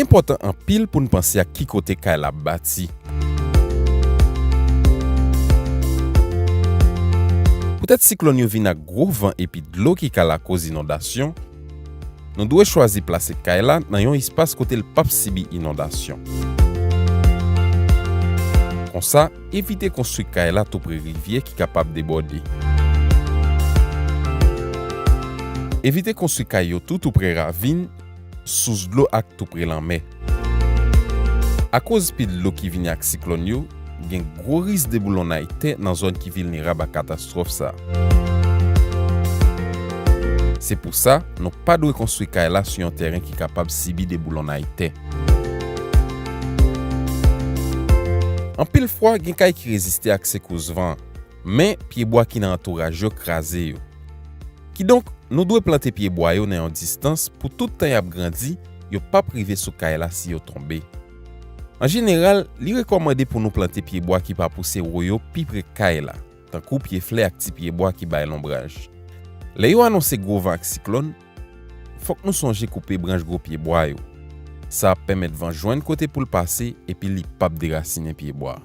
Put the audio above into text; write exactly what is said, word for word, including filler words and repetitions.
Enpòtan anpil pou n panse a ki kote kay la ap bati. Poutèt siklòn yo vin ak gwo van epi dlo ki ka lakòz inondasyon, nou dwe chwazi plase kay la nan yon espas kote l p ap sibi inondasyon. Konsa, evite konstwi kay la toupre rivyè ki kapab debòde. Evite konstwi kay yo tou toupre ravin, sous dlo ak toupre lanmè. Akoz pil dlo ki vini ak siklòn yo, gen gwo risk deboulonnay tè nan zòn ki vilnerab a katastwòf sa a. Se pou sa, nou pa dwe konstwi kay la sou yon tèren ki kapab sibi deboulonnay tè. Anpil fwa, gen kay ki reziste ak sekous van, men pyebwa ki nan antouraj yo kraze yo. Kidonk, nou dwe plante pyebwa yo nan yon distans pou tout tan y ap grandi, yo p ap rive sou kay la si yo tonbe. An jeneral, li rekòmande pou nou plante pyebwa ki pa pouse wo yo pi pre kay la, tankou pye flè ak ti pyebwa ki bay lonbraj. Lè yo anonse gwo van ak siklòn, fòk nou sonje koupe branch gwo pyebwa yo. Sa ap pèmèt van jwenn kote pou l pase epi li p ap derasinen pyebwa.